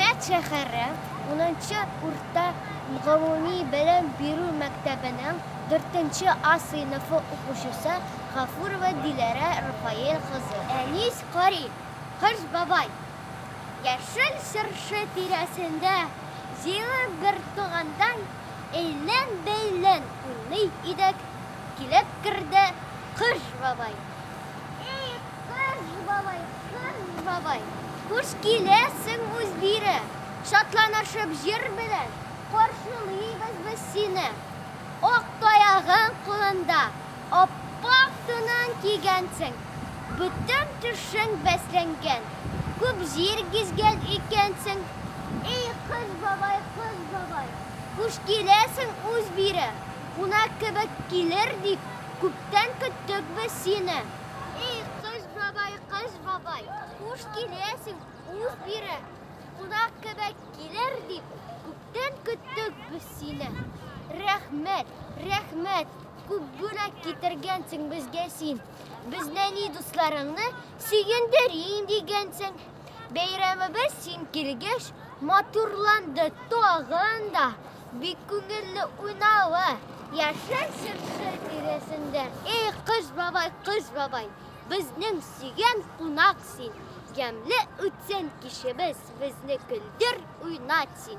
Әлмәт шәһәре унынчы урта гомуми белем бирү мәктәбенең дүртенче А сыйныфы укучысы Гафурова Диләрә Рафаэль кызы. Әнис кари, Кыш бабай. Яшел чыршы тирәсендә җыелып бер туганнан әйлән-бәйлән уйный идек, килеп керде Кыш бабай. Эй, Кыш бабай, Кыш бабай, хуш киләсең үз бире, Шатланышып җыр белән каршылыйбыз без сине. Ак таягың кулында, ап-ак тунын кигәнсең, Бөтен төшең бәсләнгән, күп җир гизгән икәнсең. Эй, Кыш бабай, Кыш бабай, хуш киләсең үз бире, Кунак кебек килер дип, күптән көттек без сине. Эй, Кыш бабай, Кыш бабай, хуш киләсең үз бире, Кунак кебек килер дип, күптән көттек без сине. Рәхмәт, рәхмәт, күп бүләк китергәнсең безгә син. Без нәни дусларыңны сөендерим дигәнсең. Бәйрәмебез син килгәч, матурланды тагын да. Бик күңелле уйнавы, яшел чыршы тирәсендә. Эй, Кыш бабай, Кыш бабай, безнең сөйгән кунак син. Ямьле үтсен кичебез, безне көлдер, уйнат син.